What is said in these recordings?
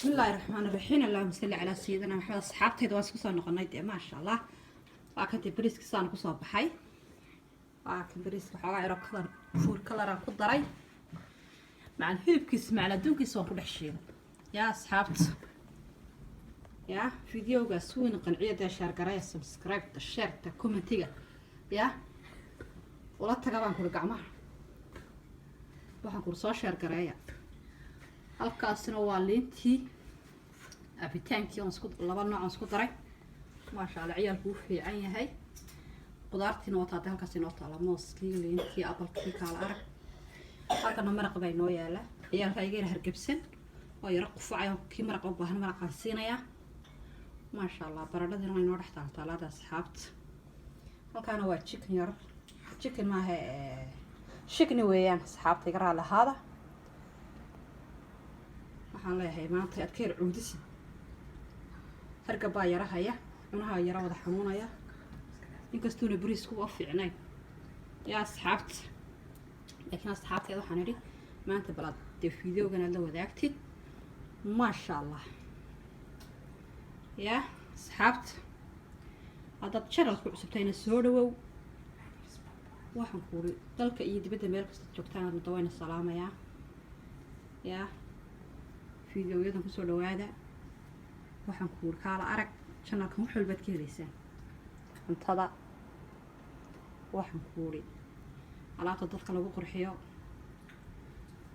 بسم الله الرحمن الرحيم، اللهم صل على سيدنا محمد. Asxaabtayda, waan isku soo noqonay dee, maasha Allah. Waa kan dee bariiska saan kusoo baxay. Waa kan bariiska, xoogaa yaro color, food color aan ku daray, macal hilibkiisa, macal adduunkiisa waan ku dhex shiilay. Yaa asxaabta, yaa videogaas weyn qanciya dee, share garaya, subscribe-ta, share-ta, comment-iga yaa ula taga baan kuri gacmaha. Waxaan kuri soo share gareeya. Halkaasina waa liintii cabitaankii oon isku laba nooc oon isku daray, maasha Allah, ciyaalku u fiican yahay. Qudaartiina waa taatay, halkaas inoo taala, mooskii, liintii, apple-kii, kaala arag. Halkana maraq baa inoo yaala. Ciyaalka iga yara hargebsan oo yaro qufacay, kii maraqa u baahan maraqaan siinayaa, maasha Allah. Baradhadiina waa inoo dhex taaltaalaada, asxaabta. Halkaana waa chicken yar, chicken maaha, shikni weeyaan. Asxaabta, iga raali ahaada. Waxaan leeyahay maanta aad ka yar cuudisid, hargab baa yara haya, cunaha yara wada xanuunaya, inkastuuna bariisku u fiicnayn, yaa asxaabta. Laakiin asxaabteeda waxaan idhi maanta balaad dee videogan aad la wadaagtid, maasha Allah. Yaa asxaabta, haddaad channelku cusubtayna soo dhawow. Waxaan kuuri dalka iyo dibadda meel kasta joogtaan aad muddo wayna salaamayaa. Yaa videoyadan kusoo dhawaada. Waxaan kuuri kaala arag, channelkan wax walbaad ka helaysaan, cuntada, waxaan kuuri alaabta dadka lagu qurxiyo,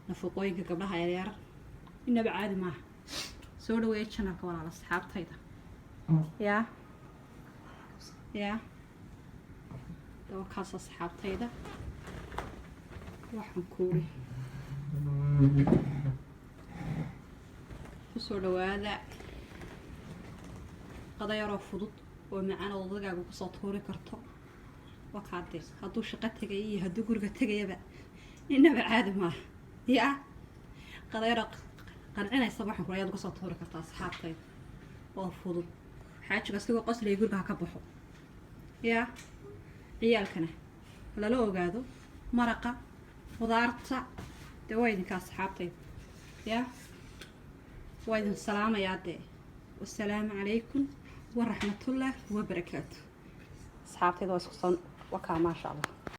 nafaqooyinka gabdhaha yaryar, inaba caadi maaha. Soo dhaweeya channelka, walaal asxaabtayda. Yaa dawakaas, asxaabtayda, waxaan kuuri kusoo dhawaada qada yaroo fudud oo macaan oo odagaaga kusoo tuuri karto. Wakaade hadduu shaqo tegaya iyo hadduu guriga tegayaba, inaba caadi maaha. Yaa qada yaroo qancinaysa, waxaan kula ayaad uga soo tuuri kartaa, asxaabtayda, oo fudud. Xaajiga isagoo qoslaya guriga ha ka baxo. Yaa ciyaalkana lala ogaado maraqa qudaarta dee. Waa idinka, asxaabtayda, yaa waa idin salaamayaa dee. Wasalaamu calaykum waraxmatullah wabarakaatu. Asxaabtayda, waa isku soo wakaa, maasha Allah.